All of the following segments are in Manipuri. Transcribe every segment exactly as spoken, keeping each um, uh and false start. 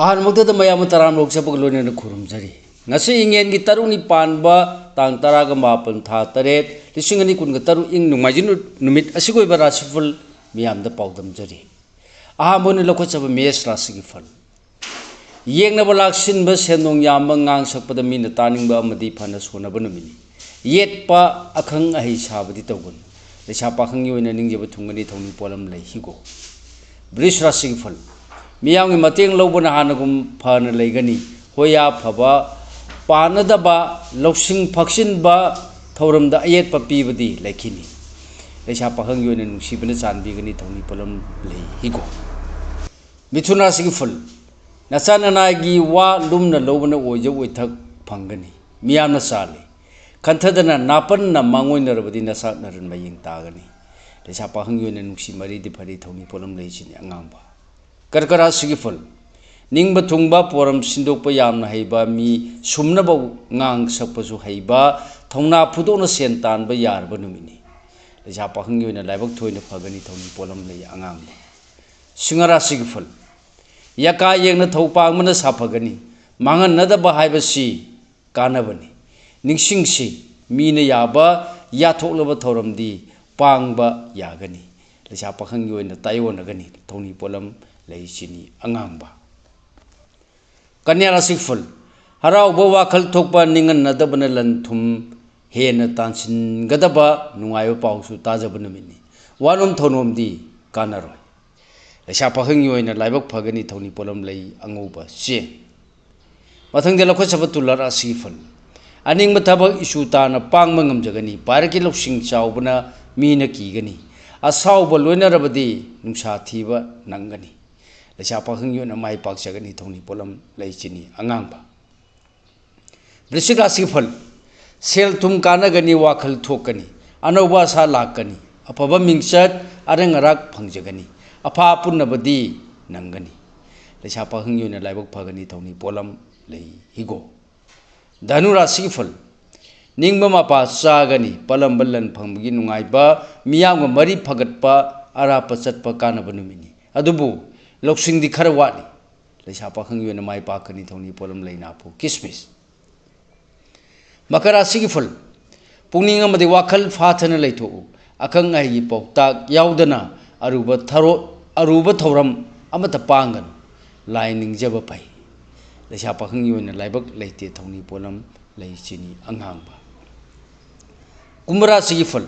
ꯑꯍꯥꯟꯕꯃꯛꯇꯗ ꯃꯌꯥꯝ ꯇꯔꯥꯝꯅ ꯑꯣꯛꯆꯕꯒ ꯂꯣꯏꯅꯅ ꯈꯨꯔꯨꯝꯖꯔꯤ꯫ ꯉꯁꯤ ꯏꯉꯦꯟꯒꯤ ꯇꯔꯨꯛꯅꯤ ꯄꯥꯟꯕ ꯇꯥꯡ ꯇꯔꯥꯒ ꯃꯥꯄꯟ, ꯊꯥ ꯇꯔꯦꯠ, ꯂꯤꯁꯤꯡ ꯑꯅꯤ ꯀꯨꯟꯒ ꯇꯔꯨꯛ, ꯏꯪ ꯅꯣꯡꯃꯥꯏꯖꯤꯡ ꯅꯨ-, ꯅꯨꯃꯤꯠ ꯑꯁꯤꯒꯤ ꯑꯣꯏꯕ ꯔꯥꯁꯤꯐꯜ ꯃꯤꯌꯥꯝꯗ ꯄꯥꯎꯗꯝꯖꯔꯤ꯫ ꯑꯍꯥꯟꯕ ꯑꯣꯏꯅ ꯂꯧꯈꯠꯆꯕ ꯃꯦꯁ ꯔꯥꯁꯤꯒꯤ ꯐꯜ꯫ ꯌꯦꯡꯅꯕ ꯂꯥꯛꯁꯤꯟꯕ, ꯁꯦꯟꯗꯣꯡ ꯌꯥꯝꯕ, ꯉꯥꯡ ꯁꯛꯄꯗ ꯃꯤꯅ ꯇꯥꯅꯤꯡꯕ ꯑꯃꯗꯤ ꯐꯅ ꯁꯣꯟꯅꯕ ꯅꯨꯃꯤꯠꯅꯤ꯫ ꯌꯦꯠꯄ, ꯑꯈꯪ ꯑꯍꯩ ꯁꯥꯕꯗꯤ ꯇꯧꯒꯅꯨ꯫ ꯂꯩꯁꯥ ꯄꯥꯈꯪꯒꯤ ꯑꯣꯏꯅ ꯅꯤꯡꯖꯕ ꯊꯨꯡꯒꯅꯤ, ꯊꯧꯅꯤ ꯄꯣꯠꯂꯝ ꯂꯩ ꯍꯤꯒꯣꯛ꯫ ꯕ꯭ꯔꯤꯁ ꯔꯥꯁꯤꯒꯤ ꯐꯜ꯫ ꯃꯤꯌꯥꯝꯒꯤ ꯃꯇꯦꯡ ꯂꯧꯕꯅ ꯍꯥꯟꯅꯒꯨꯝ ꯐꯅ ꯂꯩꯒꯅꯤ꯫ ꯍꯣꯌꯥ ꯐꯕ, ꯄꯥꯅꯗꯕ, ꯂꯧꯁꯤꯡ ꯐꯥꯛꯆꯤꯟꯕ, ꯊꯧꯔꯝꯗ ꯑꯌꯦꯠꯄ ꯄꯤꯕꯗꯤ ꯂꯩꯈꯤꯅꯤ꯫ ꯂꯩꯁꯥ ꯄꯥꯈꯪꯒꯤ ꯑꯣꯏꯅ ꯅꯨꯡꯁꯤꯕꯅ ꯆꯥꯟꯕꯤꯒꯅꯤ, ꯊꯧꯅꯤ ꯄꯣꯠꯂꯝ ꯂꯩ ꯍꯤꯒꯣꯛ꯫ ꯃꯤꯊꯨꯟ ꯔꯥꯁꯤꯒꯤ ꯐꯜ꯫ ꯅꯆꯥ ꯅꯅꯥꯏꯒꯤ ꯋꯥ ꯂꯨꯝꯅ ꯂꯧꯕꯅ ꯑꯣꯏꯖ ꯑꯣꯏꯊꯛ ꯐꯪꯒꯅꯤ꯫ ꯃꯤꯌꯥꯝꯅ ꯆꯥꯜꯂꯤ꯫ ꯈꯟꯊꯗꯅ ꯅꯥꯄꯟꯅ ꯃꯥꯡꯑꯣꯏꯅꯔꯕꯗꯤ ꯅꯁꯥ ꯅꯔꯟ ꯃꯌꯦꯡ ꯇꯥꯒꯅꯤ꯫ ꯂꯩꯁꯥ ꯄꯥꯈꯪꯒꯤ ꯑꯣꯏꯅ ꯅꯨꯡꯁꯤ ꯃꯔꯤꯗꯤ ꯐꯔꯤ, ꯊꯧꯅꯤ ꯄꯣꯠꯂꯝ ꯂꯩꯁꯤꯅꯤ ꯑꯉꯥꯡꯕ꯫ ꯀꯔꯀ ꯔꯥꯁꯤꯒꯤ ꯐꯜ꯫ ꯅꯤꯡꯕ ꯊꯨꯡꯕ, ꯄꯣꯔꯝ ꯁꯤꯟꯗꯣꯛꯄ ꯌꯥꯝꯅ ꯍꯩꯕ, ꯃꯤ ꯁꯨꯝꯅꯕ ꯉꯥꯡ ꯁꯛꯄꯁꯨ ꯍꯩꯕ, ꯊꯧꯅꯥ ꯐꯨꯗꯣꯛꯅ ꯁꯦꯟ ꯇꯥꯟꯕ ꯌꯥꯔꯕ ꯅꯨꯃꯤꯠꯅꯤ꯫ ꯂꯩꯁꯥ ꯄꯥꯈꯪꯒꯤ ꯑꯣꯏꯅ ꯂꯥꯏꯕꯛ ꯊꯣꯏꯅ ꯐꯒꯅꯤ, ꯊꯧꯅꯤ ꯄꯣꯠꯂꯝ ꯂꯩ ꯑꯉꯥꯡꯕ꯫ ꯁꯤꯡꯍ ꯔꯥꯁꯤꯒꯤ ꯐꯜ꯫ ꯌꯀꯥ ꯌꯦꯡꯅ ꯊꯧ ꯄꯥꯡꯕꯅ ꯁꯥꯐꯒꯅꯤ꯫ ꯃꯥꯡꯍꯟꯅꯗꯕ ꯍꯥꯏꯕꯁꯤ ꯀꯥꯟꯅꯕꯅꯤ꯫ ꯅꯤꯡꯁꯤꯡꯁꯤ, ꯃꯤꯅ ꯌꯥꯕ ꯌꯥꯊꯣꯛꯂꯕ ꯊꯧꯔꯝꯗꯤ ꯄꯥꯡꯕ ꯌꯥꯒꯅꯤ꯫ ꯂꯩꯁꯥ ꯄꯥꯈꯪꯒꯤ ꯑꯣꯏꯅ ꯇꯥꯏꯑꯣꯟꯅꯒꯅꯤ꯫ ꯊꯧꯅꯤ ꯄꯣꯠꯂꯝ ꯂꯩ ꯆꯤꯅꯤ ꯑꯉꯥꯡꯕ꯫ ꯀꯟꯌꯥ ꯔꯥꯁꯤ ꯐꯜ꯫ ꯍꯔꯥꯎꯕ ꯋꯥꯈꯜ ꯊꯣꯛꯄ, ꯅꯤꯡꯍꯟꯅꯗꯕꯅ ꯂꯟ ꯊꯨꯝ ꯍꯦꯟꯅ ꯇꯥꯟꯁꯤꯟꯒꯗꯕ ꯅꯨꯡꯉꯥꯏꯕ ꯄꯥꯎꯁꯨ ꯇꯥꯖꯕ ꯅꯨꯃꯤꯠꯅꯤ꯫ ꯋꯥꯅꯣꯝ ꯊꯧꯅꯣꯝꯗꯤ ꯀꯥꯟꯅꯔꯣꯏ꯫ ꯂꯩꯁꯥ ꯄꯥꯈꯪꯒꯤ ꯑꯣꯏꯅ ꯂꯥꯏꯕꯛ ꯐꯒꯅꯤ, ꯊꯧꯅꯤ ꯄꯣꯠꯂꯝ ꯂꯩ ꯑꯉꯧꯕ ꯆꯦꯡ꯫ ꯃꯊꯪꯗ ꯂꯧꯈꯠꯆꯕ ꯇꯨꯂꯥ ꯔꯥꯁꯤꯒꯤ ꯐꯜ꯫ ꯑꯅꯤꯡꯕ ꯊꯕꯛ ꯏꯆꯨ ꯇꯥꯅ ꯄꯥꯡꯕ ꯉꯝꯖꯒꯅꯤ꯫ ꯄꯥꯏꯔꯛꯀꯤ ꯂꯧꯁꯤꯡ ꯆꯥꯎꯕꯅ ꯃꯤꯅ ꯀꯤꯒꯅꯤ꯫ ꯑꯁꯥꯎꯕ ꯂꯣꯏꯅꯔꯕꯗꯤ ꯅꯨꯡꯁꯥ ꯊꯤꯕ ꯅꯪꯒꯅꯤ꯫ ꯂꯩꯁꯥ ꯄꯥꯈꯪꯒꯤ ꯑꯣꯏꯅ ꯃꯥꯏ ꯄꯥꯛꯆꯒꯅꯤ, ꯊꯧꯅꯤ ꯄꯣꯠꯂꯝ ꯂꯩ ꯆꯤꯅꯤ ꯑꯉꯥꯡꯕ꯫ ꯕ꯭ꯔꯤꯁꯤꯛ ꯔꯥꯁꯤꯒꯤ ꯐꯜ꯫ ꯁꯦꯜ ꯊꯨꯝ ꯀꯥꯟꯅꯒꯅꯤ, ꯋꯥꯈꯜ ꯊꯣꯛꯀꯅꯤ, ꯑꯅꯧꯕ ꯑꯁꯥ ꯂꯥꯛꯀꯅꯤ, ꯑꯐꯕ ꯃꯤꯡꯆꯠ, ꯑꯔꯪ ꯑꯔꯥꯛ ꯐꯪꯖꯒꯅꯤ, ꯑꯐꯥ ꯄꯨꯟꯅꯕꯗꯤ ꯅꯪꯒꯅꯤ꯫ ꯂꯩꯁꯥ ꯄꯥꯈꯪꯒꯤ ꯑꯣꯏꯅ ꯂꯥꯏꯕꯛ ꯐꯒꯅꯤ, ꯊꯧꯅꯤ ꯄꯣꯠꯂꯝ ꯂꯩ ꯍꯤꯒꯣꯛ꯫ ꯙꯅꯨ ꯔꯥꯁꯤꯒꯤ ꯐꯜ꯫ ꯅꯤꯡꯕ ꯃꯄꯥ ꯆꯥꯒꯅꯤ, ꯄꯜꯂꯝꯕ ꯂꯟ ꯐꯪꯕꯒꯤ ꯅꯨꯡꯉꯥꯏꯕ, ꯃꯤꯌꯥꯝꯒ ꯃꯔꯤ ꯐꯒꯠꯄ, ꯑꯔꯥꯞꯄ ꯆꯠꯄ ꯀꯥꯟꯅꯕ ꯅꯨꯃꯤꯠꯅꯤ꯫ ꯑꯗꯨꯕꯨ ꯂꯧꯁꯤꯡꯗꯤ ꯈꯔ ꯋꯥꯠꯂꯤ꯫ ꯂꯩꯁꯥ ꯄꯥꯈꯪꯒꯤ ꯑꯣꯏꯅ ꯃꯥꯏ ꯄꯥꯛꯀꯅꯤ꯫ ꯊꯧꯅꯤ ꯄꯣꯠꯂꯝ ꯂꯩ ꯅꯥꯄꯨ ꯀꯤꯁꯃꯤꯁ꯫ ꯃꯀꯔ ꯔꯥꯁꯤꯒꯤ ꯐꯜ꯫ ꯄꯨꯛꯅꯤꯡ ꯑꯃꯗꯤ ꯋꯥꯈꯜ ꯐꯥꯊꯅ ꯂꯩꯊꯣꯛꯎ꯫ ꯑꯈꯪ ꯑꯍꯩꯒꯤ ꯄꯥꯎꯇꯥꯛ ꯌꯥꯎꯗꯅ ꯑꯔꯨꯕ ꯊꯔꯣ-, ꯑꯔꯨꯕ ꯊꯧꯔꯝ ꯑꯃꯠꯇ ꯄꯥꯡꯒꯅꯨ꯫ ꯂꯥꯏ ꯅꯤꯡꯖꯕ ꯐꯩ꯫ ꯂꯩꯁꯥ ꯄꯥꯈꯪꯒꯤ ꯑꯣꯏꯅ ꯂꯥꯏꯕꯛ ꯂꯩꯇꯦ꯫ ꯊꯧꯅꯤ ꯄꯣꯠꯂꯝ ꯂꯩ ꯆꯤꯅꯤ ꯑꯉꯥꯡꯕ꯫ ꯀꯨꯝꯚ ꯔꯥꯁꯤꯒꯤ ꯐꯜ꯫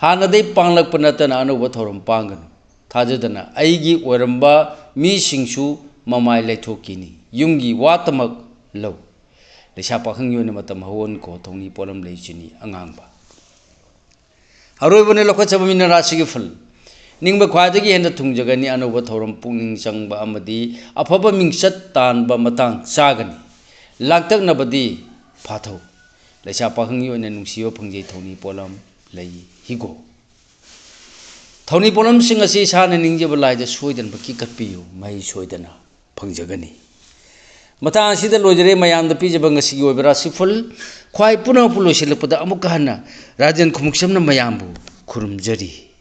ꯍꯥꯟꯅꯗꯩ ꯄꯥꯡꯂꯛꯄ ꯅꯠꯇꯅ ꯑꯅꯧꯕ ꯊꯧꯔꯝ ꯄꯥꯡꯒꯅꯨ꯫ ꯊꯥꯖꯗꯅ ꯑꯩꯒꯤ ꯑꯣꯏꯔꯝꯕ ꯃꯤꯁꯤꯡꯁꯨ ꯃꯃꯥꯏ ꯂꯩꯊꯣꯛꯈꯤꯅꯤ꯫ ꯌꯨꯝꯒꯤ ꯋꯥꯇꯃꯛ ꯂꯧ꯫ ꯂꯩꯁꯥ ꯄꯥꯈꯪꯒꯤ ꯑꯣꯏꯅ ꯃꯇꯝ ꯍꯧꯍꯟꯈꯣ꯫ ꯊꯧꯅꯤ ꯄꯣꯠꯂꯝ ꯂꯩ ꯆꯤꯅꯤ ꯑꯉꯥꯡꯕ꯫ ꯑꯔꯣꯏꯕꯅ ꯂꯧꯈꯠꯆꯕ ꯃꯤꯅ ꯔꯥꯁꯤꯒꯤ ꯐꯜ꯫ ꯅꯤꯡꯕ ꯈ꯭ꯋꯥꯏꯗꯒꯤ ꯍꯦꯟꯅ ꯊꯨꯡꯖꯒꯅꯤ꯫ ꯑꯅꯧꯕ ꯊꯧꯔꯝ ꯄꯨꯛꯅꯤꯡ ꯆꯪꯕ ꯑꯃꯗꯤ ꯑꯐꯕ ꯃꯤꯡꯆꯠ ꯇꯥꯟꯕ ꯃꯇꯥꯡ ꯆꯥꯒꯅꯤ꯫ ꯂꯥꯡꯇꯛꯅꯕꯗꯤ ꯐꯥꯊꯧ꯫ ꯂꯩꯁꯥ ꯄꯥꯈꯪꯒꯤ ꯑꯣꯏꯅ ꯅꯨꯡꯁꯤꯕ ꯐꯪꯖꯩ꯫ ꯊꯧꯅꯤ ꯄꯣꯠꯂꯝ ꯂꯩ ꯍꯤꯒꯣꯛ꯫ ꯊꯧꯅꯤ ꯄꯣꯠꯂꯝꯁꯤꯡ ꯑꯁꯤ ꯏꯁꯥꯅ ꯅꯤꯡꯖꯕ ꯂꯥꯏꯗ ꯁꯣꯏꯗꯅꯃꯛꯀꯤ ꯀꯠꯄꯤꯌꯨ꯫ ꯃꯍꯩ ꯁꯣꯏꯗꯅ ꯐꯪꯖꯒꯅꯤ꯫ ꯃꯇꯥꯡ ꯑꯁꯤꯗ ꯂꯣꯏꯖꯔꯦ ꯃꯌꯥꯝꯗ ꯄꯤꯖꯕ ꯉꯁꯤꯒꯤ ꯑꯣꯏꯕ ꯔꯥꯁꯤꯐꯜ꯫ ꯈ꯭ꯋꯥꯏ ꯄꯨꯝꯅꯃꯛꯄꯨ ꯂꯣꯏꯁꯤꯜꯂꯛꯄꯗ ꯑꯃꯨꯛꯀ ꯍꯟꯅ ꯔꯥꯖꯦꯟ ꯈꯨꯃꯨꯛꯆꯝꯅ ꯃꯌꯥꯝꯕꯨ ꯈꯨꯔꯨꯝꯖꯔꯤ꯫